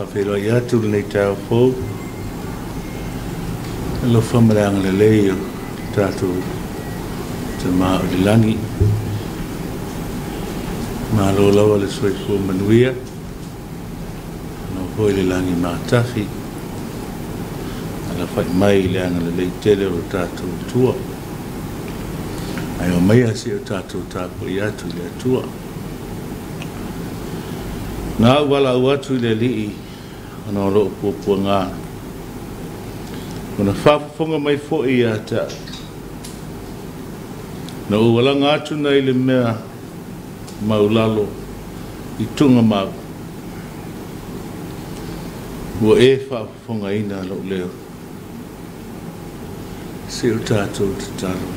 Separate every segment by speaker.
Speaker 1: Faafeiloai atu lenei taeao fou, alofa ma le agalelei o tatou Tama o le lagi. Malo lava le soifua manuia, malo foi le lagi matafi, alafai mai le agalelei tele o tatou Atua. Ae o maia se o tatou tapuai atu i le Atua. Na au wala au atu i le alii, ona o loo puapuaga. Ona faafofoga mai foi ia te au. Na ou alaga atu nei le mea maulalo i tugamau. Ua e faafofogaina lou leo. Se o tatou tatalo.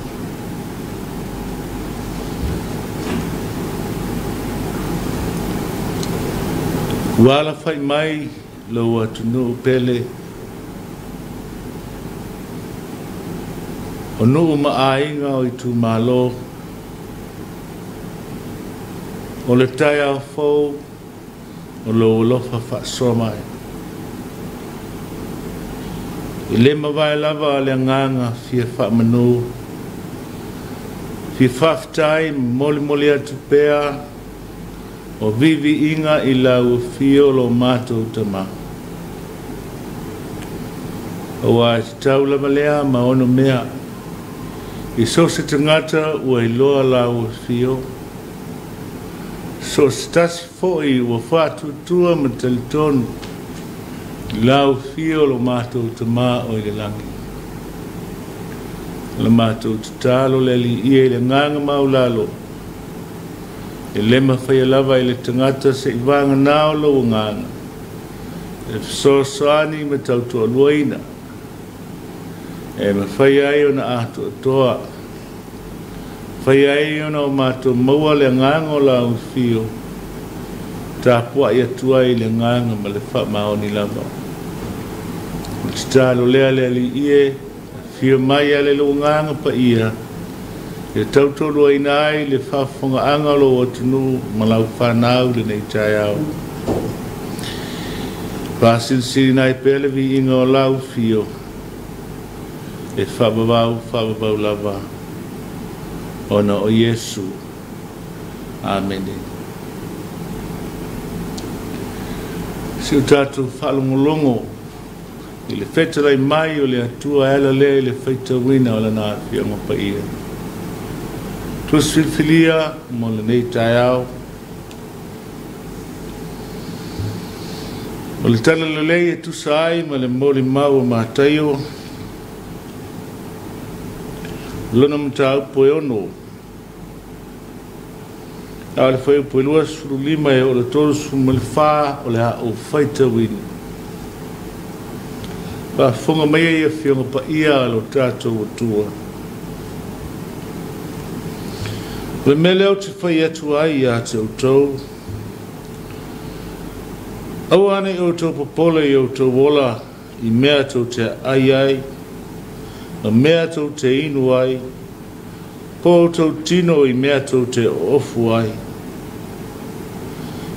Speaker 1: Ua alafai mai lou atunuu pele, o nuu ma aiga o itumalo, o le taeao fou o lou alofa faasoa mai. I le mavae lava le agaga fia faamanu, fia faafetai ma molimoli atu pea o viviiga i lau afio lo matou Tama. Aua e tatau lava lea ma ono mea, i so se tagata ua iloa lau afio, so se tasi foi ua faatuatua ma talitonu i lau afio lo matou Tama o i le lagi. O le matou tatalo le Alii ia i le agaga maulalo, e le mafai lava i le tagata se i vagana o lou agaga, e fesoasoani ma tautoaluaina, e mafai ai ona atoatoa, fai ai ona o matou maua le agaga o lau afio, tapuai atu ai le agaga ma le faamaoni lava. O le tatalo lea le Alii e, afio mai ale lou agaga paia, e tautoaluaina ai le faafofogaaga o lou atunuu ma lau fanau lenei taeao. Faasilisili ai pea le viiga o lau afio, e faavavau, faavavau lava, ona o Iesu. Amene. Se o tatou faalogologo i le fetalai mai o le Atua e ala lea i le faitauina o lana afioga paia. Tusi filifilia mo lenei taeao. O le tala lelei e tusa ai ma le molimau o Mataio, lona mataupu e 6. A o le fuaiupu e 25 e oo i le 34 o le a ou faitauina. Faafofoga mai ai afioga paia a lo tatou Atua. O le mea lea ou te fai atu ai ia te outou, aua ne i outou popole i outou ola i mea tou te ai ai, ma mea tou te inu ai, po outou tino i mea tou te ofu ai.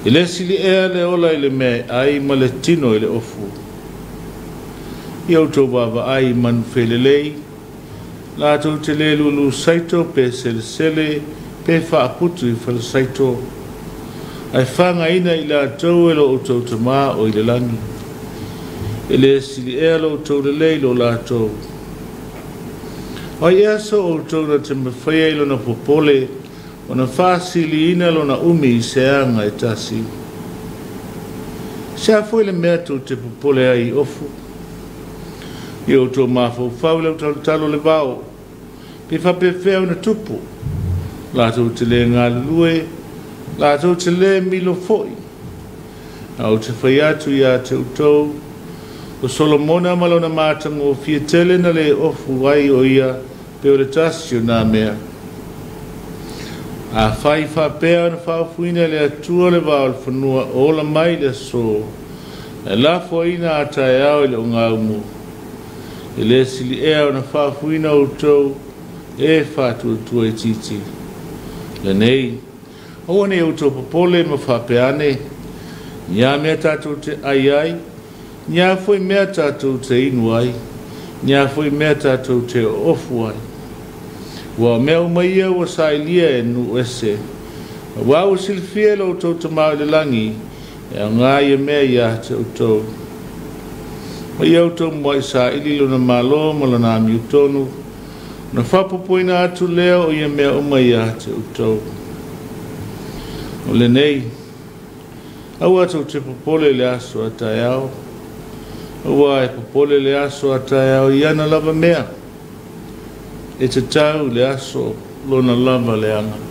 Speaker 1: E le sili ea le ola i le mea e ai ma le tino i le ofu. Ia outou vaavaai i manu felelei, latou te le lulu saito pe selesele pe faaputu i falesaito, ae fagaina i latou e lo outou Tama o i le lagi. E le sili ea lo outou lelei lo latou. O ai ea so outou na te mafai ai lona popole, ona faasiliina lona umi i se aga e tasi. Se a foi le mea tou te popole ai i ofu, i outou mafaufau i le autalotalo le vao, pe faapefea ona tupu, latou te le galulue, latou te le milo foi. A ou te fai atu ia te outou, o Solomona ma lona matagofie tele na le ofu ai o ia pe o le tasi o nā mea. A fai faapea ona faaofuina e le Atua le vao o le fanua o ola mai le aso, e lafoaina a taeao i le ogaumu, e le sili ea ona faaofuina outou e faatuatua itiiti. Lenei, aua ne i outou popole ma faapea ane, Ni a mea tātou te ai ai, ni a foi mea tātou te inu ai, ni a foi mea tātou te ofu ai. Ua mea uma ia ua sailia e nuu ese. Auā ua silafia e lo outou Tamā i le lagi, e aogā ia mea ia te outou. Ma ia outou muaʻi saili lona Malo ma lona amiotonu, ona faaopoopoina atu lea o ia mea uma ia te outou. O lenei, aua tou te popole i le aso a taeao, auā e popole le aso a taeao i ana lava mea, e tatau i le aso lona lava leaga.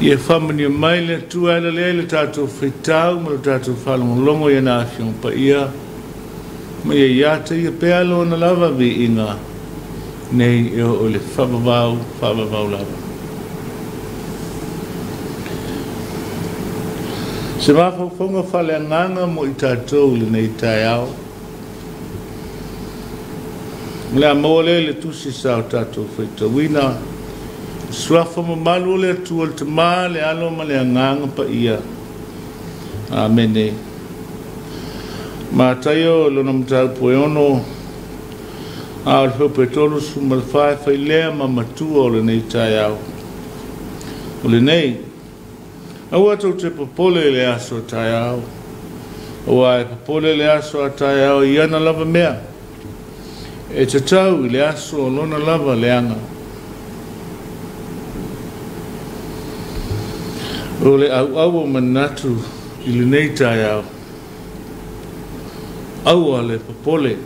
Speaker 1: Ia faamanuia mai le Atua e ala lea i le tatou faitau ma le tatou faalogologo i ana Afioga Paia, ma ia ia te ia pea lona lava viiga nei e oo i le faavavau, faavavau lava. Se mafaufauga faaleagaga mo i tatou i lenei taeao. O le a maua lea i le tusi sa o tatou faitauina, le suafa mamalu o le Atua, le Tama, le Alo ma le Agaga Paia. Amene. Mataio lona mataupu e 6, a o le fuaiupu e 34 e fai lea ma matua o lenei taeao. O lenei, aua tou te popole i le aso a taeao, auā e popole le aso a taeao i ana lava mea, e tatau i le aso o lona lava leaga. O le ʻauʻau o manatu i lenei taeao, aua le popole.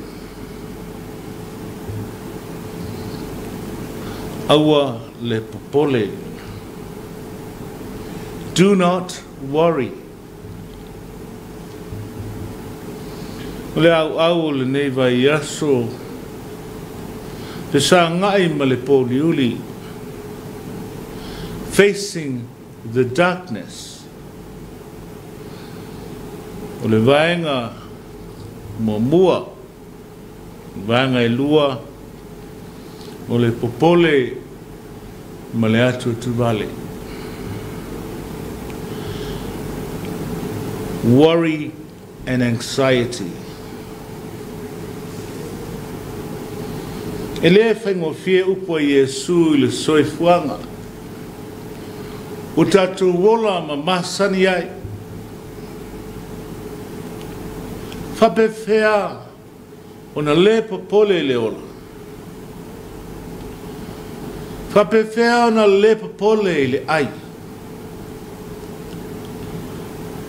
Speaker 1: Aua le popole. Do not worry. O le ʻauʻau o lenei vaiaso, fesagai ma le pōuliuli, facing the darkness. O le vaega muamua, vaega e lua, o le popole ma le atuatuvale. Worry and anxiety. E le faigofie upu a Iesu i le soifuaga ua tatou ola ma masani ai. Faapefea ona le popole i le ola? Faapefea ona le popole i le ai?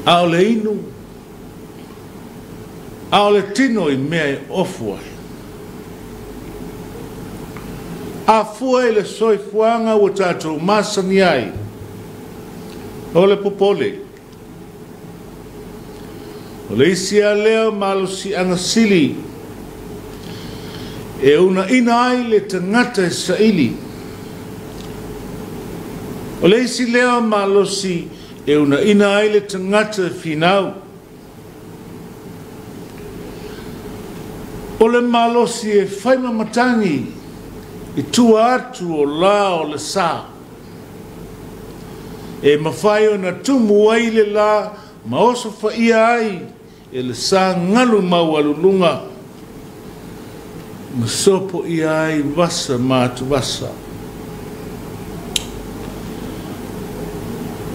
Speaker 1: A o le inu, a o le tino i mea e ofu ai. A fua i le soifuaga ua tatou masani ai, o le popole. O le isi lava lea o malosiaga sili e uunaina ai le tagata e saili. O le isi lea o malosi e uunaina ai le tagata e finau. O le malosi e fai ma matagi i tua atu o la o le sa, e mafai ona tumu ai le la ma osofaia ai e le sa galu maualuluga ma sopoia ai vasa ma atuvasa.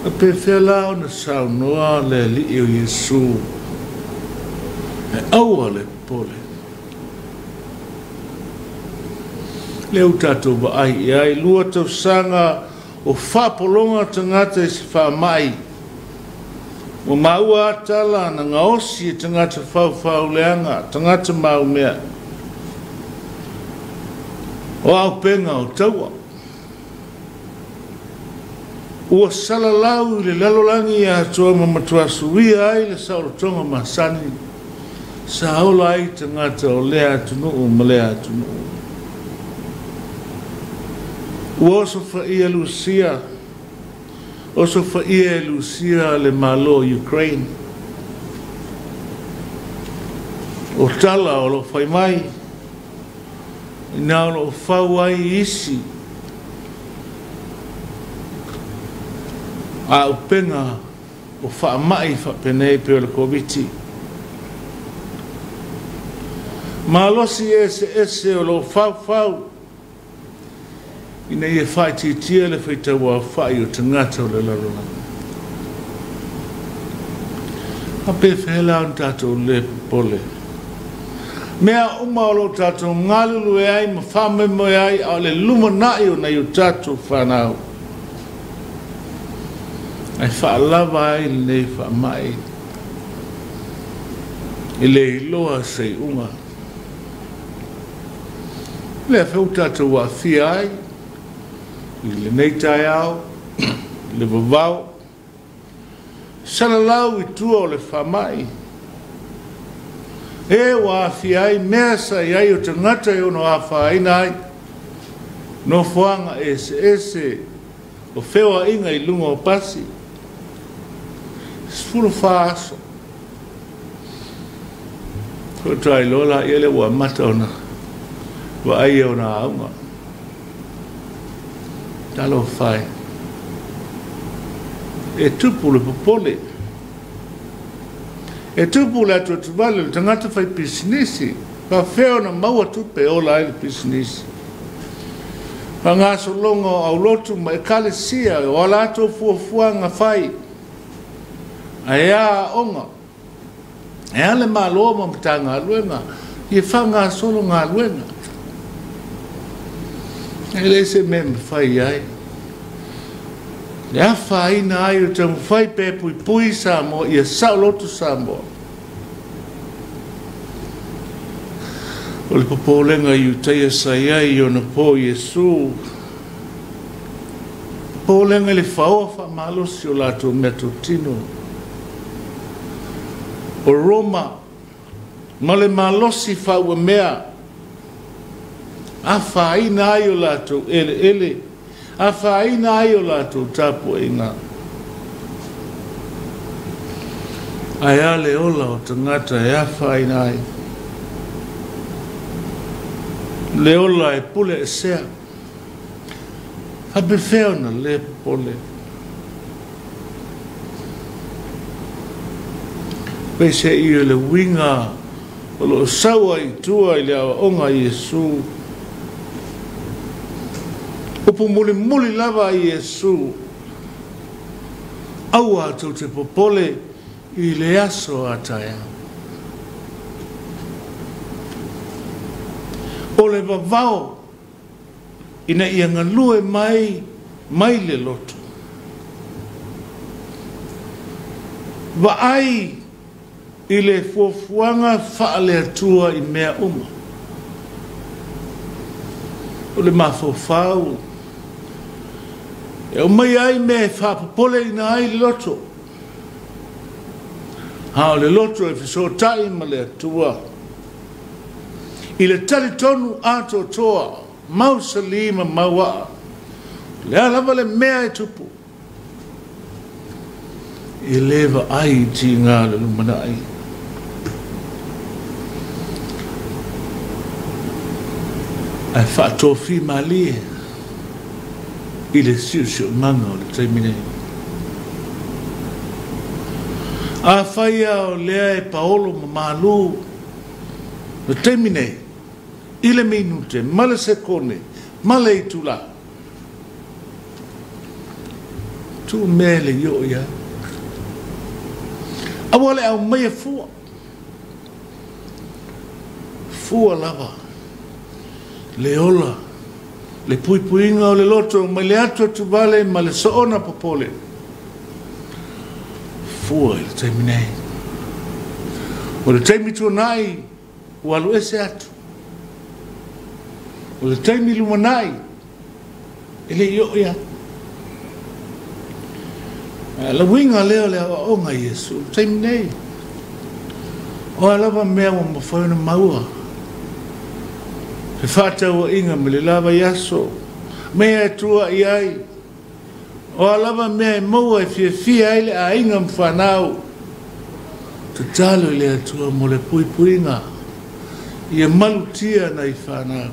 Speaker 1: A pefea la ona saunoa le Alii o Iesu e aua le popole. Lea ua tatou vaai i ai, 2 tausaga o faapologa tagata i se faamai. Ua maua a tala na gaosi e tagata faufauleaga, tagata maumea. O aupenga o taua. Ua salalau i le lalolagi atoa ma matua suia ai le saolotoga masani, sa ola ai tagata o lea atunuu ma lea atunuu. Ua osofaia Lusia, osofaia e Lusia le Malo o Ukraine. O tala o lo fai mai, ina o lo fau ai isi a upenga o faamai faapenei pei o le Koviti. Malosi eseese o loo faufau ina ia faaitiitia le faitauaofai o tagata o le lalolagi. Faapefea la ona tatou le popole? Mea uma o loo tatou galulue ai ma faamoemoe ai, a o le lumanai o nai o tatou fanau, ae faalava ai lenei faamai e le iloa se iuga. Lea foi ua tatou aafia ai i lenei taeao le vavao salalau i tua o le faamai, e ua aafia ai mea sa i ai o tagata e ono afaina ai nofoaga eseese o feoaiga i luga o pasi. 14 aso faatoa iloa laia lea ua amata ona vaaia ona auga. Talofa e, e tupu le popole, e tupu le atuatuvale o le tagata fai pisinisi, faafefea ona maua tupe e ola ai le pisinisi. Faagasologa o aulotu ma ekalesia o a latou fuafuaga fai, ae a aoga, e a le Malo ma Matagaluega ia faagasolo galuega. E le se mea mafai ai le afaina ai o taumafai pe puipui Samoa ia saoloto Samoa. O le popolega i Iutaia sa i ai i ona po Iesu, popolega i le faoa faamalosi o latou meatotino. O Roma ma le malosi faauamea afaina ai o latou eleele, afaina ai o latou tapuaiga. Ae a le ola o tagata e afaina ai? Le ola e pule esea, faapefea ona le popole? Peiseai o le uiga o loo saua i tua i le aoaoga a Iesu. Upu mulimuli lava a Iesu, aua tou te popole i le aso a taeao. O le vavao ina ia galue mai mai le loto. Vaai i le fuafuaga faale-Atua i mea uma. O le mafaufau e aumai ai mea e faapopoleina ai le loto, a o le loto e fesootai ma le Atua i le talitonu atoatoa, mausali ma mauaa, o le a lava le mea e tupu, e le vaai i tiga le lumanai. Ae faatofi malie i le siosiomaga o le taimi nei. Afai a o lea e paolo ma malu le taimi nei, i le minute ma le sekone ma le itula, tuu mea le i oo i ai. Aua le aumaia fua, fua lava le ola, le puipuiga o le loto mai le atu atuvale ma le soona popole. Fua i le taimi nei. O le taimi tuanai ua alu ese atu. O le taimi lumanai e le i oo i ai. La uiga lea o le aoaoga i Iesu, o le taimi nei, o a lava mea ua mafai ona maua, fefaatauaiga ma le lava i aso, mea e tua i ai, o a lava mea e maua e fiafia ai le aiga ma fanau, tatalo i le Atua mo le puipuiga, ia malutia nai fanau.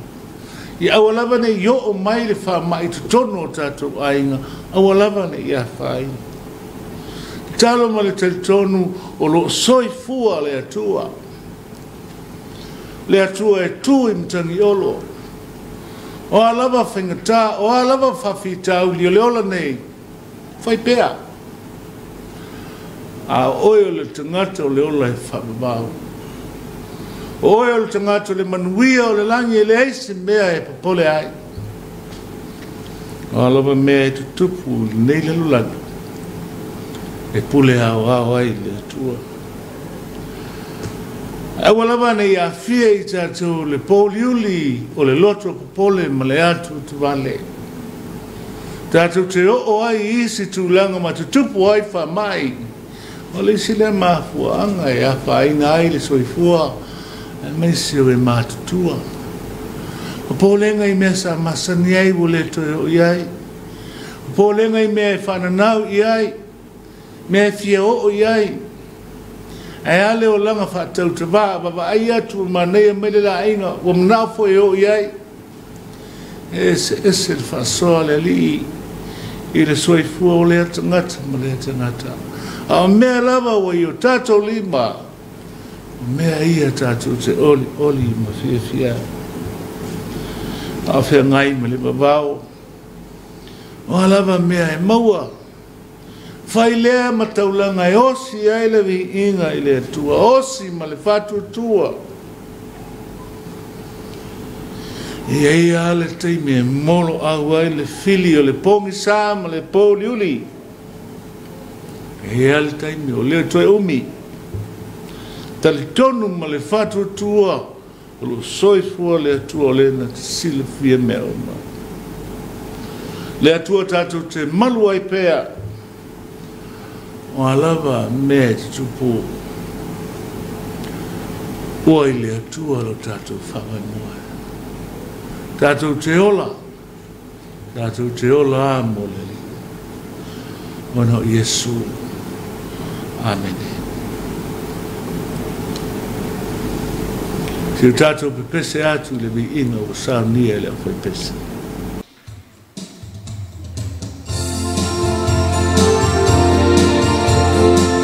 Speaker 1: Ia aua lava nei oo mai le faamai i totonu o tatou aiga, aua lava nei afaina. Tatalo ma le talitonu o loo soifua le Atua. Le Atua e tu i matagiolo. O a lava faigata, o a lava faafitauli o le ola nei, fai pea. A o oe o le tagata o le ola e faavavau. O oe o le tagata o le manuia o le lagi e leai se mea e popole ai. O a lava mea e tutupu i lenei lalolagi, e pule aoao ai le Atua. Aua lava ne i aafia i tatou le pouliuli o le loto popole ma le atuatuvale. Tatou te oo ai i isi tulaga ma tutupu ai faamai. O le isi lea mafuaaga e afaina ai le soifua aemaise o e matutua. Popolega i mea sa masani ai ua le toe oo i ai. Popolega i mea e faananau i ai, mea e fia oo i ai. Ae a le olaga faatautavā, vaavaai atu ua manaia mai le laaiga, ua manao foi e oo i ai. E eseese le faasoa a le Alii i le soifua o lea tagata ma lea tagata. A o mea lava ua i o tatou lima, o mea ia tatou te olioli ma fiafia. A o feagai ma le vavao, o a lava mea e maua, fai lea ma taulaga e osi ai le viiga i le Atua, osi ma le faatuatua. E i ai lava le taimi e moloau ai le fili o le pogisa ma le pouliuli. E i ai lava le taimi o lea toe umi. Talitonu ma le faatuatua o lo o soifua le Atua o le na te silafia mea uma. Le Atua tatou te malu ai pea, o a lava mea e tutupu, ua i le Atua lo tatou faamoemoe. Tatou te ola, tatou te ola a mo le Alii. Ona o Iesu. Amene. Se o tatou pepese atu i le viiga ua saunia e le aufaipese.
Speaker 2: Thank you.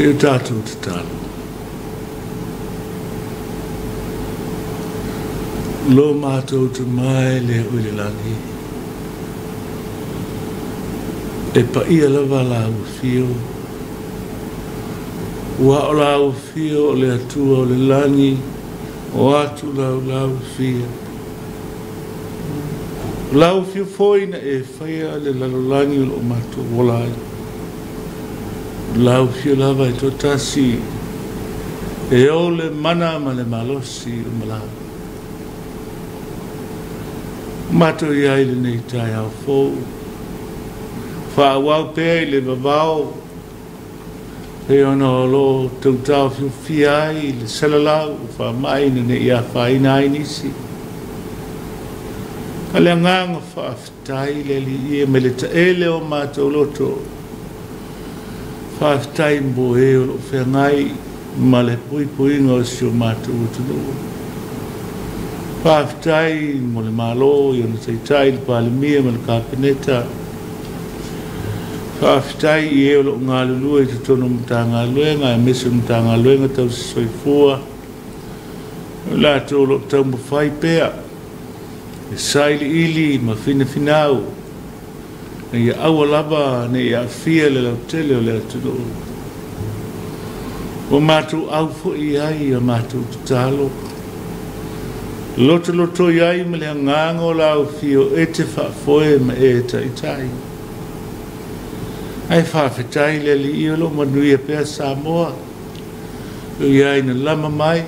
Speaker 1: Se o tātou tatalo. Lo mātou te mai le ui le lagi. E pa ia lava la ufio. Ua o la ufio o le atua o le lagi. O atu lau la ufia. La ufio foi na e whaia le lalolagi o lo mātou wola ai. Lau fio lava e tōtasi e o le mana ma le malosi o malau. Mātou ia i le nei tai au fōu. Whaawau pea i le vavao. E ona o lo tautau fiufia ai le salalau o wha mai na nei a whaina ai nisi. A le anganga whaaftai le li ia me le taele o mātou loto. Whaaftai mbo e o lo whangai ma le pui puinga o si o mātou utunua. Whaaftai mo le malo i ona taitai le palemia ma le kapeneta. Whaaftai i e o lo ngalulua i te tono mutanga luenga e mese mutanga luenga tau soifua. O lātou o lo taumawhai pea. E saili ili ma whina whinau. Nei aua lava, nei awhia le lautele o le atunuu. O mātou au fo i ai o mātou tatalo. Loto loto i ai ma le anganga o la au fio e te whaafoe ma e taitai. Ai whaafetai le li i o lo manuia pea Samoa. O i ai na lama mai.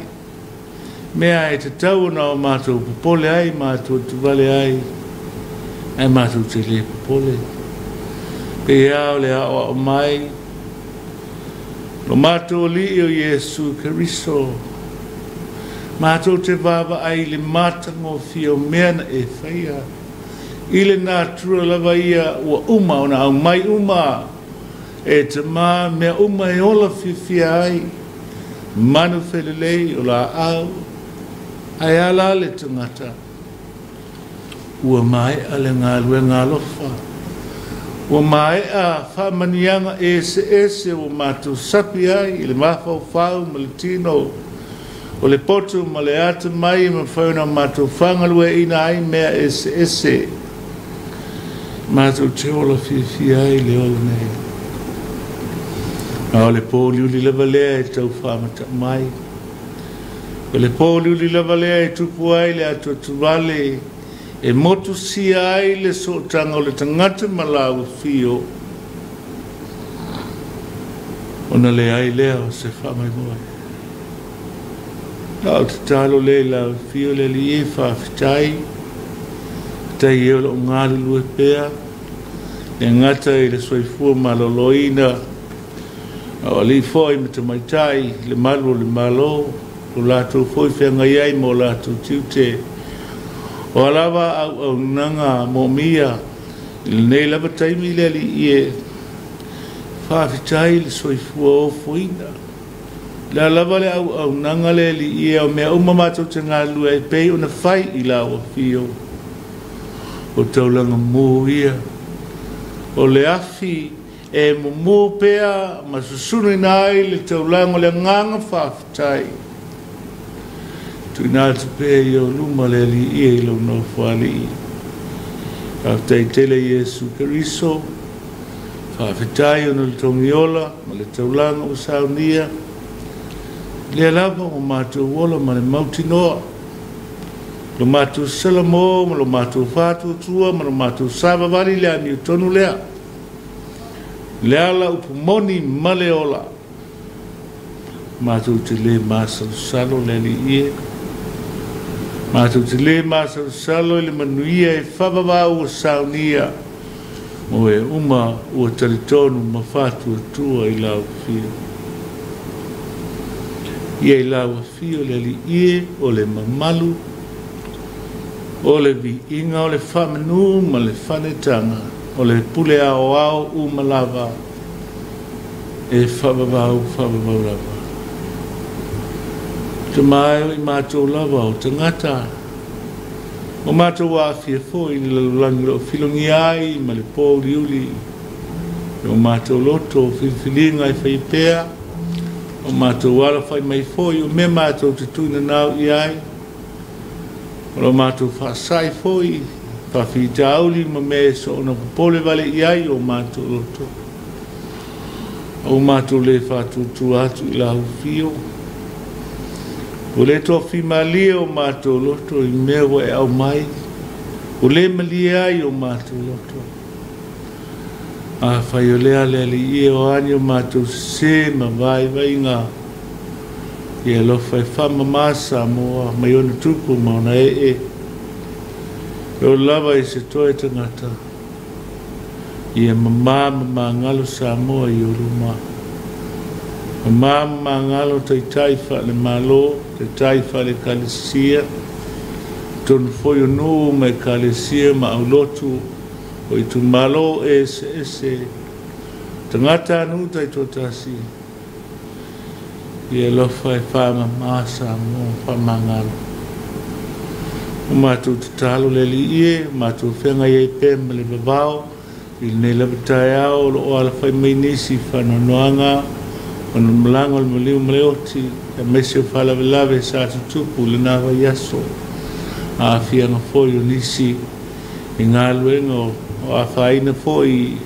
Speaker 1: Mea e te tau na o mātou popole ai, mātou tuvale ai. Ai mātou te le popole. Pe au le ao ao mai. Lo mātou li o Iesu Keriso. Mātou te vava ai le mātango fio mea na e whaia. I le nātura lava ia ua uma ona au mai uma. E te mā mea uma e ola fiafia ai. Manu whelelei o la au. Ai ala le tangata. Ua mai a le ngā lue ngā lofa. Ua mai a whamanianga e se ese ua mātou sapi ai i le mawhau whau ma le tino. O le potu ma le ata mai ma whauna mātou whangalue ina ai mea e se ese. Mātou te ola fiafia ai le ola nei. A o le pōliuli lava lea e tau whamata mai. O le pōliuli lava lea e tupu ai le atua tuvale. E motu sia ai le sootanga o le tangata ma lau fio. Ona le ai lea o se whamai moe. La o te talo le lau fio le li e whaafetai. Tai e o lo ngālulue pea. Le ngata i le soifua maloloina. O ali foi me te maitai le malu o le malo. O lātou foi whengai ai mo lātou tiute. O alava au au nanga mō mia. I le nei lava taimi le ali i e whaafetai le soifua o fuina. Le alava le au au nanga le ali i e o mea uma mātou te ngā lua e pei ona whai i la o whio. O taulanga mō ia. O le awhi e mumu pea ma susunu ina ai le taulanga o le nganga whaafetai. Tuina atu pea i o luma le ali ia i lau nofoali i. Whaafetai tele Iesu Keriso. Whaafetai ona le tongiola ma le taulanga o saunia. Le lava o mātou ola ma le mautinoa. Lo mātou salamo ma lo mātou whātuatua ma lo mātou sāvavali le amiu tonu lea. Le ala upumoni ma le ola. Mātou te le māsalosalo le ali ie. Mātou te le māsalosalo i le manuia e whavavau o saunia. Mo e uma ua taritonu ma whātuatua i lau fio. Ia i lau fio le ali ie o le mamalu. O le viinga o le whamanu ma le whanetanga. O le pule ao ao uma lava. E whavavau, whavavau lava. Te mai o i mātou lava o tangata. O mātou wāfia fo i le lalulangi lo filongi ai ma le pōuriuri. O mātou loto o filfilinga i whaipea. O matou alafai mai foi o mea matou te tuinanau i ai, o lo matou faasai foi faafitauli ma mea e soona popole vale i ai o matou loto. O matou le faatuatua atu i lau afio, ua le toafimalie o matou loto i mea ua e aumai, ua le malie ai o matou loto. Afai o lea le Alii e, o a ni o matou sesē ma vaivaiga, ia alofa e faamamā Samoa mai ona tupu ma ona ee, e oo lava i se toe tagata, ia mamā ma magalo Samoa i ou luma. Mamā ma magalo taitai faale-Malo, taitai faale-Ekalesia, totonu foi o nuu ma ekalesia ma aulotu o itumalo eseese, tagatanuu taitoatasi, ia alofa e faamamā Samoa ma faamagalo. O matou tatalo le Alii e, matou feagai ai pea ma le vavao i lenei lava taeao o lo o alafai mai nisi faanoanoaga ona o le malaga o le maliu ma le oti, aemaise o faalavelave sa tutupu i lena vaiaso, aafiaga foi o nisi i galuega o afaina foi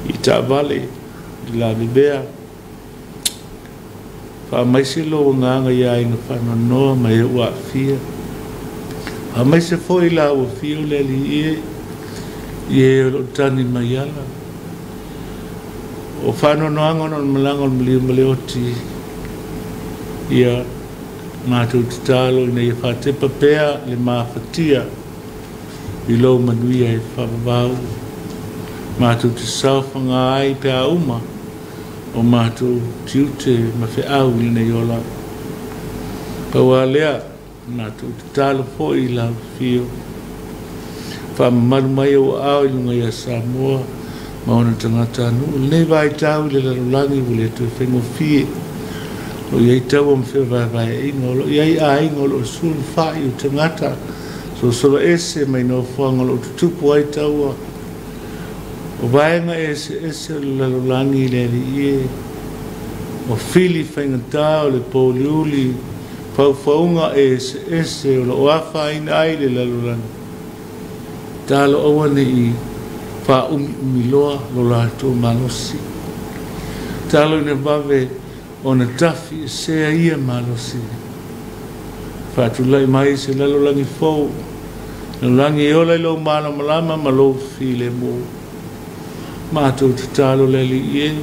Speaker 1: i taavale i lavevea. Faamaise lou agaga i aiga faanoanoa ma e ua aafia. Faamaise foi lau afio le Alii e, i e o lo o tagi mai ala. O faanoanoaga ona o le malaga o le maliu ma le oti, ia matou tatalo ina ia faatepa pea le mafatia i lou manuia e faavavau. Matou te saofaga ai pe a uma o matou tiute ma feau i lenei ola. Pau lava lea, matou tatalo foi i lau afio, faamamalu mai ou aao i luga ia Samoa ma ona tagatanuu. I lenei vaitau i le lalolagi ua le toe faigofie, o lo o i ai taua ma fevaevaeaiga, o lo o i ai aiga o lo o sua le fai o tagata sosola ese mai nofoaga o lo o tutupu ai taua. O vaega eseese o le lalolagi le Alii e, o fili faigata o le pouliuli, faufauga eseese o lo o afaina ai le lalolagi. Talo aua ne i faaumiumi loa lo latou malosi. Talo ina vave ona tafi esea ia malosi. Faatulai mai se lalolagi fou, lalolagi e ola i lou malamalama ma lou filemu. Matou tatalo le Alii e,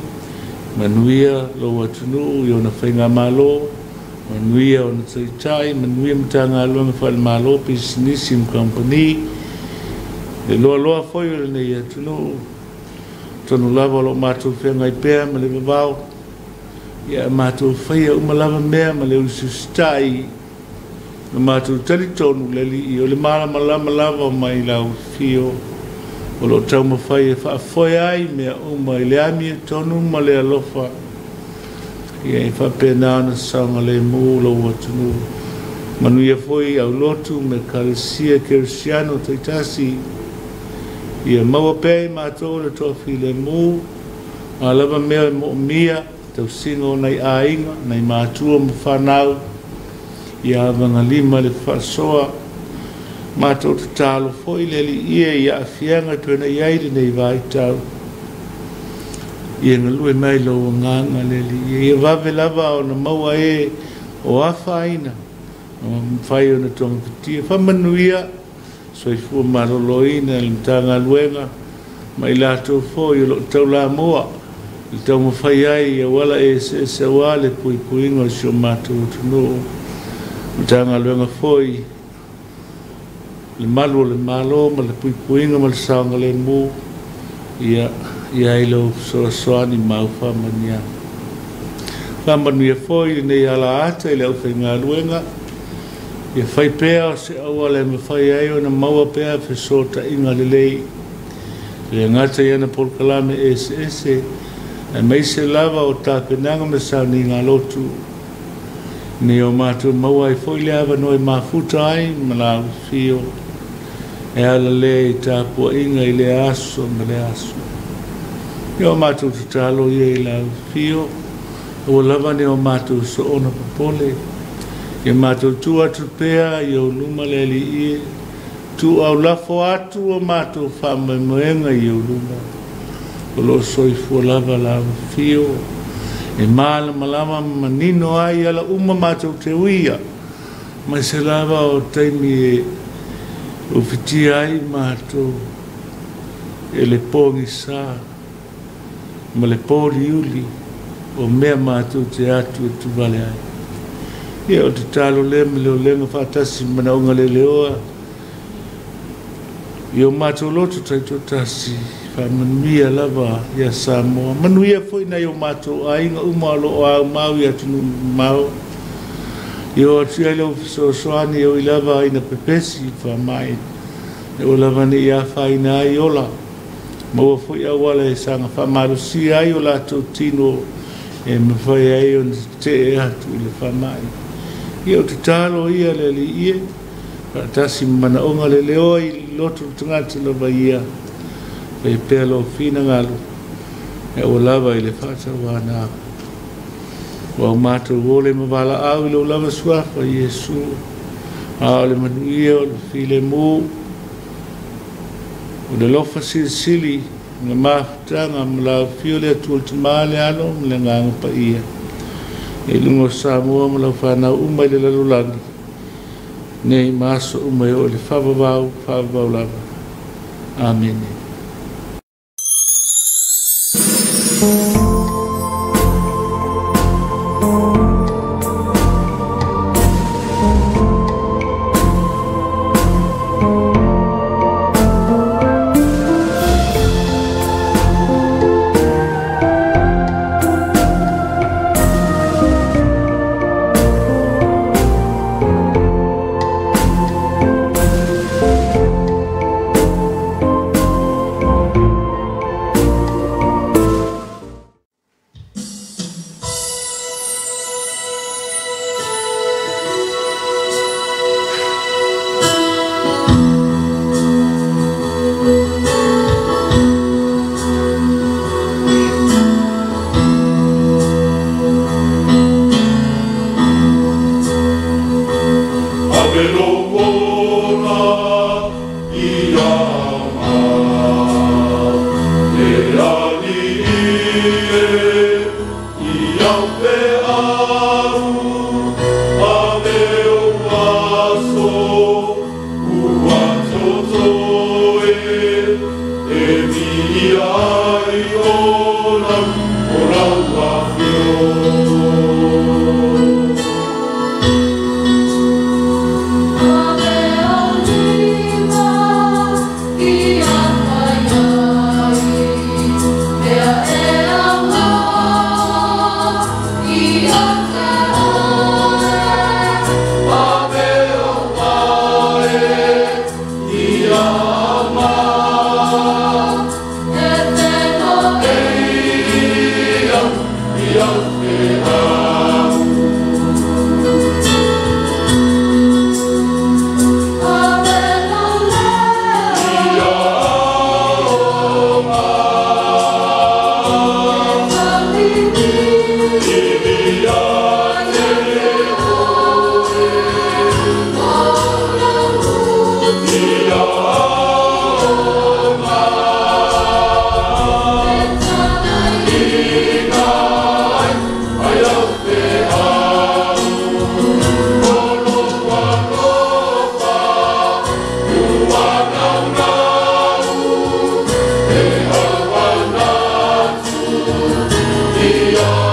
Speaker 1: manuia lou atunuu i ona faigamalo, manuia ona taitai, manuia Matagaluega faale-Malo, pisinisi ma kamupani, le loaloa foi o lenei atunuu. Tonu lava o lo o matou feagai pea ma le vavao, ia matou faia uma lava mea ma le usiusitai, na matou talitonu le Alii o le malamalama lava mai lau afio o lo o taumafai e faafoe ai mea uma i le amiotonu ma le alofa, ia e faapena ona saogalemu lou atunuu. Manuia foi aulotu ma ekalesia kerisiano taitasi, ia maua pea i matou le toafilemu, a lava mea e moomia, tausiga o nai aiga, nai matua ma fanau, ia avagalima le faasoa. Matou tatalo foi le Alii e i aafiaga e pei ona i ai lenei vaitau, ia galue mai lou agaga le Alii, ia vave lava ona maua e o afaina ma mafai ona togafitia. Faamanuia soifua maloloina le Matagaluega ma i latou foi o lo o taulamua i le taumafai ai i auala eseese aua le puipuiga o si o matou atunuu. Matagaluega foi le malu o le Malo ma le puipuiga ma le saogalemu, ia i ai lau fesoasoani ma au faamanuiaga. Faamanuia foi lenei alaata i le aufaigaluega, ia fai pea o se auala e mafai ai ona maua pea fesootaiga lelei, le gata i ana polokalame eseese, aemaise lava o tapenaga ma sauniga lotu, nei o matou maua ai foi le avanoa e mafuta ai ma lau afio, e ala lea i tapuaiga i le aso ma le aso. Ia o matou tatalo ia i lau afio, Ua lava ne o mātou soona popole. Ia mātou tu atu pea i o luma le alii e. Tu au lafo atu o mātou whaamaimoenga i o luma. O lo soifua lava la fio. E māla malama manino ai ala uma mātou te uia. Mai se lava o taimi e ufitia ai mātou e le pōgi sā ma le pōli uli o mea mātou te atu e tuvale ai. Ia o te talo le me le olenga whaatasi mana onga le leoa. I o mātou loto taito tasi whaamanuia lava ia Samoa. Manuia foi nei o mātou ainga uma alo o au mau i atunu mau. I o atu ai lau fesoasoani o i lava ina pepesi i whaamai. E o lava ni ia whaina ai ola. Maua foi awala e sanga whaamalusia ai o lātou tino e mawhai ai o te e atu i le whaamai. Ia o te talo ia le li ie, whaatasi mana onga le leoa i loto tangata lava ia, whai pea lo whina ngalo, e o lava i le whaatawana aku. Wa o mātou ole mawala au i lo lava suafa Iesu, a o le manuia o le file mū, o le lofa silisili, le mafutanga ma la fio le atua le tamā le alo ma le agaga paia. E luga o Samoa ma lau fanau uma i le lalolagi, nei ma aso uma e oo i le faavavau, faavavau lava. Amene.
Speaker 2: Yeah.